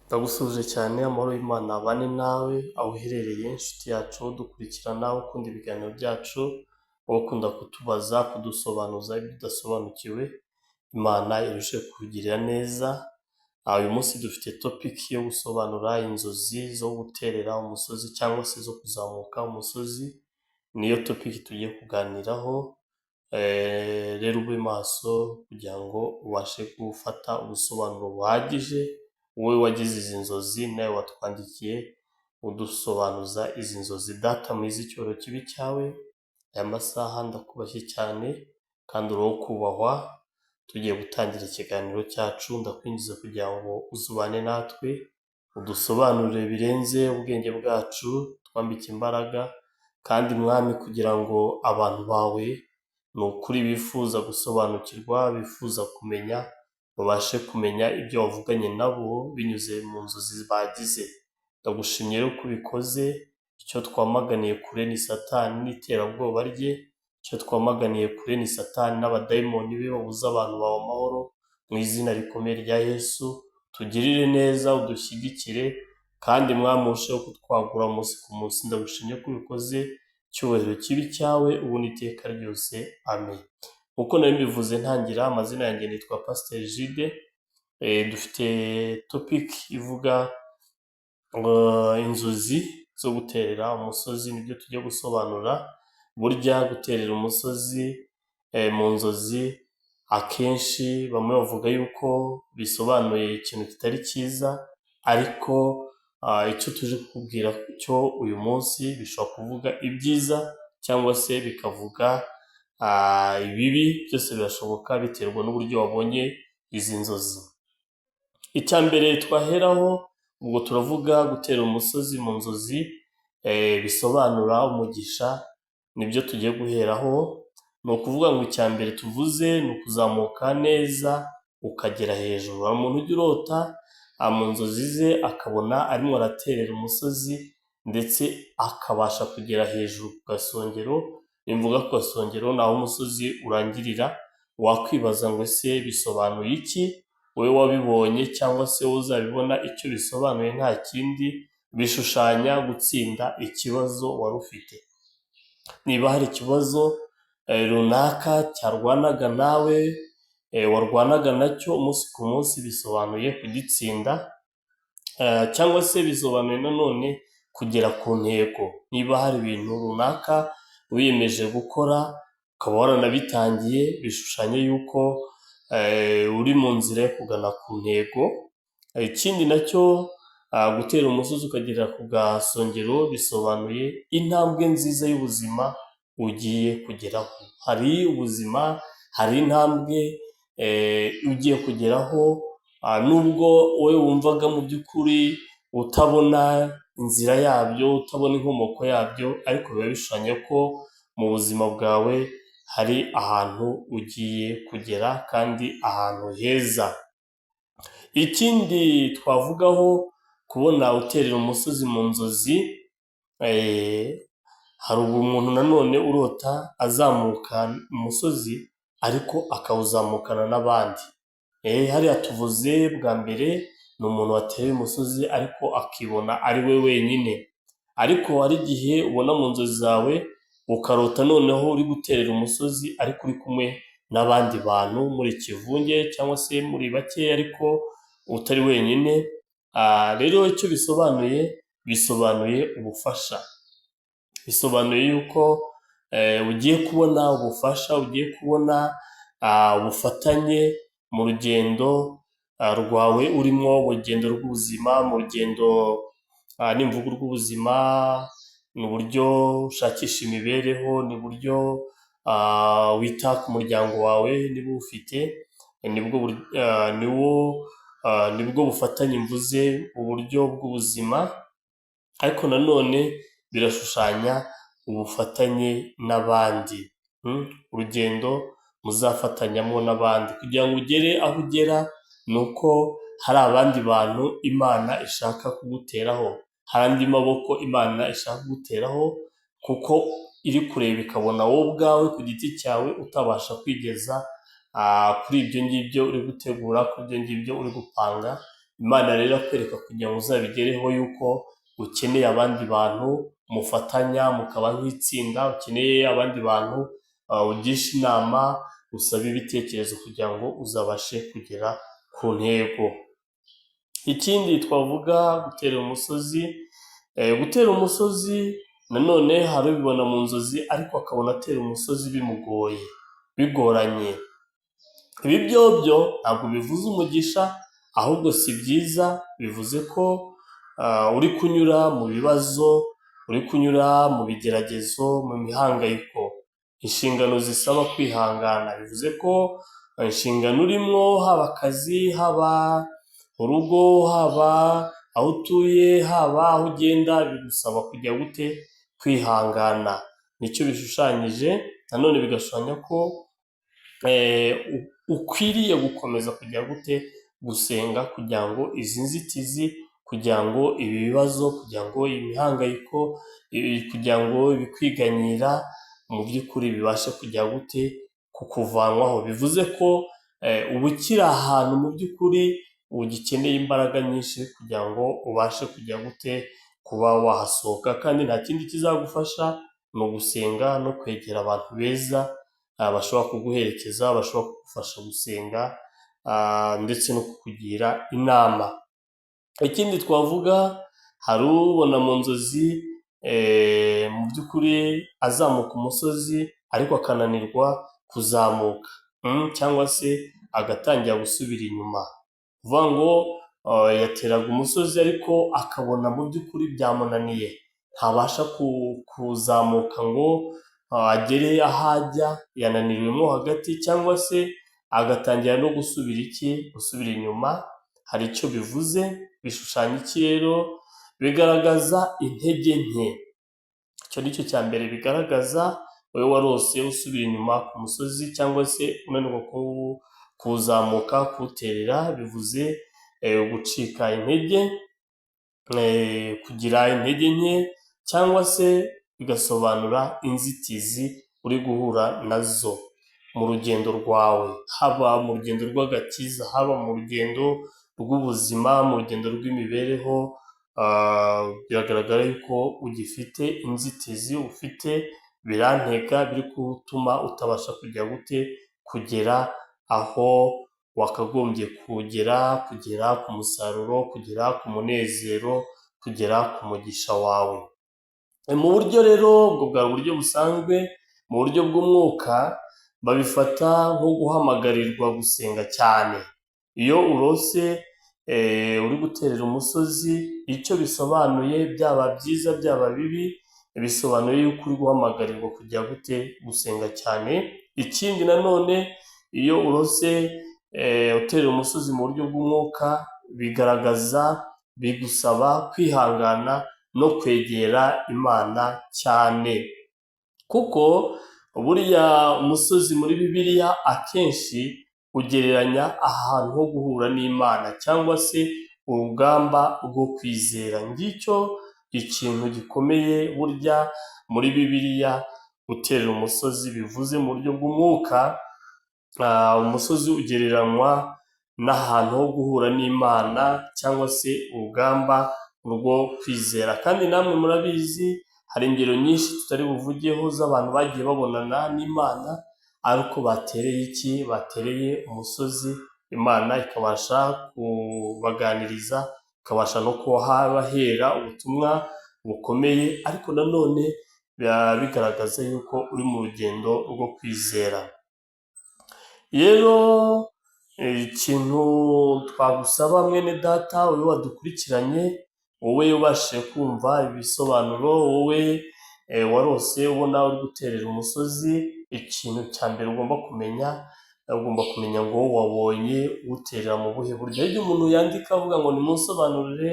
Ndagusuhuje cyane, amahoro y'Imana abane nawe aho uherereye, inshuti yacu dukurikirana, ukunda ibiganiro byacu, wowe ukunda kutubaza, kudusobanuza ibyo udasobanukiwe, Imana irusheho kukugirira neza. Uyu munsi dufite topic yo gusobanura inzozi zo guterera umusozi cyangwa se zo kuzamuka umusozi, niyo topic tugiye kuganiraho. Rero ube maso kugira ngo ubashe gufata ubusobanuro buhagije, wowe wagize izi nzozi nawe watwandikiye udusobanuza izi nzozi. Data mwiza, icyubahiro kibe icyawe, aya masaha ndakubashye cyane kandi uri uwo kubahwa. Tugiye gutangira ikiganiro cyacu, ndakwinjiza kugira ngo uzubane natwe, udusobanurire birenze ubwenge bwacu, twambike imbaraga kandi Mwami, kugira ngo abantu bawe ni ukuri bifuza gusobanukirwa, bifuza kumenya, babashe kumenya ibyo wavuganye nabo binyuze mu nzozi bagize. Ndagushimye rero ko ubikoze. Icyo twamaganiye kure ni Satani n'iterabwoba rye, icyo twamaganiye kure ni Satani n'abadayimoni be babuza abantu bawe amahoro. Mu izina rikomeye rya Yesu, tugirire neza, udushyigikire kandi Mwami urusheho kutwagura umunsi ku munsi. Ndagushimye ko ubikoze, icyubahiro kibe icyawe ubu n'iteka ryose, amen. Nkuko nari mbivuze ntangira, amazina yanjye nitwa Pasiteri Jide. Dufite topic ivuga ngo inzozi zo guterera umusozi, nibyo tujya gusobanura. Burya guterera umusozi mu nzozi, akenshi bamwe bavuga yuko bisobanuye ikintu kitari cyiza, ariko icyo tuje kukubwira cyo uyu munsi, bishobora kuvuga ibyiza cyangwa se bikavuga ibibi, byose birashoboka biterwa n'uburyo wabonye izi nzozi. Icya mbere twaheraho, ubwo turavuga gutera umusozi mu nzozi bisobanura umugisha, nibyo tugiye guheraho. Ni ukuvuga ngo icya mbere tuvuze ni ukuzamuka neza ukagera hejuru. Hari umuntu ujya urota mu nzozi ze akabona arimo araterera umusozi, ndetse akabasha kugera hejuru ku gasongero. Nimvuga ku gasongero, ni aho umusozi urangirira. Wakwibaza ngo ese bisobanuye iki? Wowe wabibonye cyangwa se wowe uzabibona, icyo bisobanuye nta kindi, bishushanya gutsinda ikibazo wari ufite. Niba hari ikibazo runaka cyarwanaga nawe, warwanaga nacyo umunsi ku munsi, bisobanuye kugitsinda, cyangwa se bisobanuye nanone kugera ku ntego. Niba hari ibintu runaka wiyemeje gukora ukaba waranabitangiye, bishushanya yuko uri mu nzira yo kugana ku ntego. Ikindi nacyo, gutera umusozi ukagera ku gasongero bisobanuye intambwe nziza y'ubuzima ugiye kugeraho. Hari ubuzima, hari intambwe ugiye kugeraho, nubwo wowe wumvaga mu by'ukuri utabona inzira yabyo, utabona inkomoko yabyo, ariko biba bishushanya ko mu buzima bwawe hari ahantu ugiye kugera kandi ahantu heza. Ikindi twavugaho, kubona uterera umusozi mu nzozi, hari umuntu nanone urota azamuka umusozi ariko akawuzamukana n'abandi. Hariya tuvuze bwa mbere ni umuntu wateye umusozi ariko akibona ari we wenyine, ariko hari igihe ubona mu nzozi zawe ukarota noneho uri guterera umusozi ariko uri kumwe n'abandi bantu, muri ikivunge cyangwa se muri bakeya ariko utari wenyine. Rero icyo bisobanuye, bisobanuye ubufasha, bisobanuye yuko ugiye kubona ubufasha, ugiye kubona ubufatanye mu rugendo rwawe urimo, urugendo rw'ubuzima, mu rugendo, nimvuga rw'ubuzima, ni uburyo ushakisha imibereho, ni uburyo wita ku muryango wawe niba uwufite, nibwo bufatanye mvuze, uburyo bw'ubuzima. Ariko nanone birashushanya ubufatanye n'abandi, urugendo muzafatanyamo n'abandi kugira ngo ugere aho ugera, ni uko hari abandi bantu Imana ishaka kuguteraho, hari andi maboko Imana ishaka kuguteraho, kuko iri kureba ikabona wowe ubwawe ku giti cyawe utabasha kwigeza kuri ibyo ngibyo uri gutegura, kuri ibyo ngibyo uri gupanga. Imana rero irakwereka kugira ngo uzabigereho yuko ukeneye abandi bantu mufatanya mukaba nk'itsinda, ukeneye abandi bantu ugisha inama, usaba ibitekerezo kugira ngo uzabashe kugera ku ntego. Ikindi twavuga gutera umusozi, gutera umusozi nanone hari ubibona mu nzozi ariko akabona atera umusozi bimugoye, bigoranye. Ibi byobyo ntabwo bivuze umugisha, ahubwo si byiza, bivuze ko uri kunyura mu bibazo, uri kunyura mu bigeragezo, mu mihangayiko. Inshingano zisaba kwihangana, bivuze ko inshingano urimo haba akazi, haba urugo, haba aho utuye, haba aho ugenda, bigusaba kujya gute? Kwihangana. Nicyo bishushanyije, nanone bigashushanya ko ukwiriye gukomeza kujya gute? Gusenga kugira ngo izi nzitizi, kugira ngo ibi bibazo, kugira ngo iyi mihangayiko, kugira ngo ibikwiganyira mu by'ukuri bibashe kujya gute? Kukuvanwaho. Bivuze ko uba ukiri ahantu mu by'ukuri ugikeneye imbaraga nyinshi kugira ngo ubashe kujya gute? Kuba wahasohoka, kandi nta kindi kizagufasha ni ugusenga no kwegera abantu beza bashobora kuguherekeza, bashobora kugufasha gusenga ndetse no kukugira inama. Ikindi twavuga, hari ubona mu nzozi mu by'ukuri azamuka umusozi ariko akananirwa kuzamuka cyangwa se agatangira gusubira inyuma. Ni ukuvuga ngo yateraga umusozi ariko akabona mu by'ukuri byamunaniye, ntabasha kuzamuka ngo agere aho ajya, yananiriwemo hagati cyangwa se agatangira no gusubira iki? Gusubira inyuma. Hari icyo bivuze, bishushanya iki rero? Bigaragaza intege nke. Icyo ni cyo cya mbere bigaragaza, wowe warose usubira inyuma ku musozi cyangwa se unanirwa kuwuzamuka, kuwuterera, bivuze gucika intege, kugira intege nke cyangwa se bigasobanura inzitizi uri guhura nazo mu rugendo rwawe, haba mu rugendo rw'agakiza, haba mu rugendo rw'ubuzima, mu rugendo rw'imibereho, biragaragara yuko ugifite inzitizi, ufite birantega biri gutuma utabasha kujya gute? Kugera aho wakagombye kugera, kugera ku musaruro, kugera ku munezero, kugera ku mugisha wawe. Mu buryo rero ubwo bwari uburyo busanzwe, mu buryo bw'umwuka babifata nko guhamagarirwa gusenga cyane. Iyo urose uri guterera umusozi, icyo bisobanuye byaba byiza byaba bibi, bisobanuye yuko uri guhamagarirwa kujya gute? Gusenga cyane. Ikindi nanone iyo urose uterera umusozi mu buryo bw'umwuka, bigaragaza bigusaba kwihangana no kwegera Imana cyane, kuko buriya umusozi muri Bibiliya akenshi ugereranya ahantu ho guhura n'Imana cyangwa se urugamba rwo kwizera. Ngicyo ikintu gikomeye burya muri Bibiliya guterera umusozi bivuze mu buryo bw'umwuka, umusozi ugereranywa n'ahantu ho guhura n'Imana cyangwa se urugamba rwo kwizera. Kandi namwe murabizi hari ingero nyinshi tutari buvugeho z'abantu bagiye babonana n'Imana ariko batereye iki? Batereye umusozi, Imana ikabasha kubaganiriza, ikabasha no kuhabahera ubutumwa bukomeye, ariko nanone biba bigaragaza yuko uri mu rugendo rwo kwizera. Rero ikintu twagusaba mwene data wowe wadukurikiranye, wowe ubashije kumva ibisobanuro, wowe warose ubona uri guterera umusozi, ikintu cya mbere ugomba kumenya, ugomba kumenya ngo wabonye uwuterera mu buhe buryo. Hari igihe umuntu yandika avuga ngo nimunsobanurire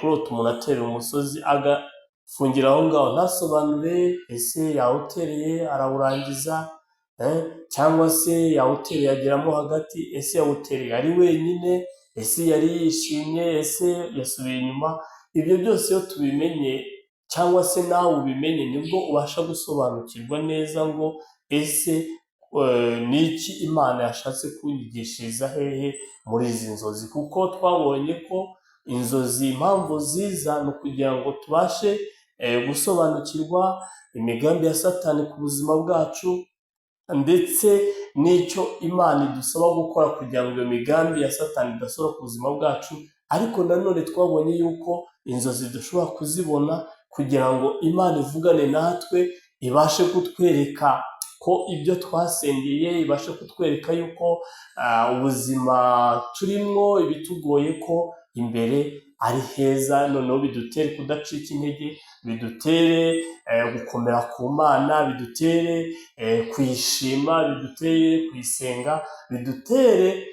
kurota umuntu aterera umusozi, agafungira aho ngaho ntasobanure ese yawutereye arawurangiza cyangwa se yawutereye ageramo hagati, ese yawutereye ari wenyine, ese yari yishimye, ese yasubiye inyuma, ibyo byose iyo tubimenye cyangwa se nawe ubimenye nibwo ubasha gusobanukirwa neza ngo ese Ni iki Imana yashatse kunyigishiriza hehe muri izi nzozi? Kuko twabonye ko inzozi impamvu ziza ni ukugira ngo tubashe gusobanukirwa imigambi ya Satani ku buzima bwacu, ndetse n'icyo Imana idusaba gukora kugira ngo iyo migambi ya Satani idasohora ku buzima bwacu. Ariko nanone twabonye yuko inzozi dushobora kuzibona kugira ngo Imana ivugane natwe, ibashe kutwereka ko ibyo twasengeye, ibashe kutwereka yuko ubuzima turimo, ibitugoye, ko imbere ari heza. Noneho bidutere kudacika intege, bidutere gukomera ku Mana, bidutere kuyishima, bidutere kuyisenga, bidutere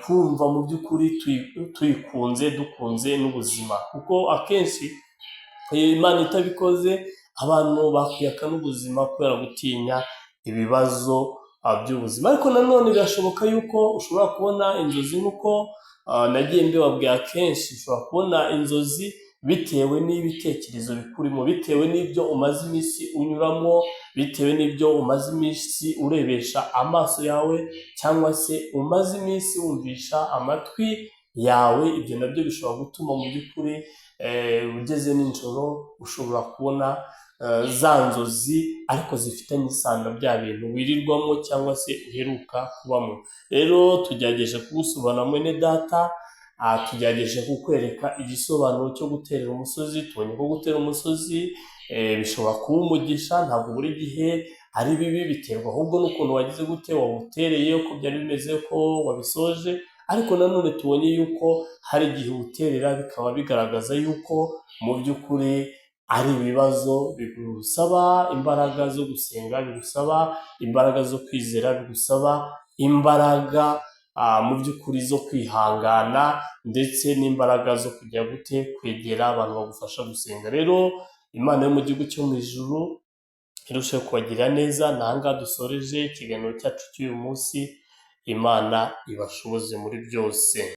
kumva mu by'ukuri tuyikunze, dukunze n'ubuzima. Kuko akenshi Imana itabikoze, abantu bakwiyaka n'ubuzima kubera gutinya ibibazo by'ubuzima. Ariko nanone birashoboka yuko ushobora kubona inzozi, nk'uko nagiye mbibabwira kenshi, ushobora kubona inzozi bitewe n'ibitekerezo bikurimo, bitewe n'ibyo umaze iminsi unyuramo, bitewe n'ibyo umaze iminsi urebesha amaso yawe, cyangwa se umaze iminsi wumvisha amatwi yawe. Ibyo nabyo bishobora gutuma mu by'ukuri ugeze nijoro ushobora kubona za nzozi, ariko zifitanye isano na bya bintu wirirwamo cyangwa se uheruka kubamo. Rero tugerageje kugusobanurira, mwene data, tugerageje kukwereka igisobanuro cyo guterera umusozi. Tubonye ko gutera umusozi bishobora kuba umugisha, ntabwo buri gihe ari bibi, biterwa ahubwo n'ukuntu wagize gute, wawutereye, uko byari bimeze, ko wabisoje. Ariko nanone tubonye yuko hari igihe uwuterera bikaba bigaragaza yuko mu by'ukuri ari ibibazo bigusaba imbaraga zo gusenga, bigusaba imbaraga zo kwizera, bigusaba imbaraga mu by'ukuri zo kwihangana, ndetse n'imbaraga zo kujya gute, kwegera abantu bagufasha gusenga. Rero Imana yo mu gihugu cyo mu ijuru irusheho kubagirira neza. Ni aha ngaha dusoreje ikiganiro cyacu cy'uyu munsi. Imana ibashoboze muri byose.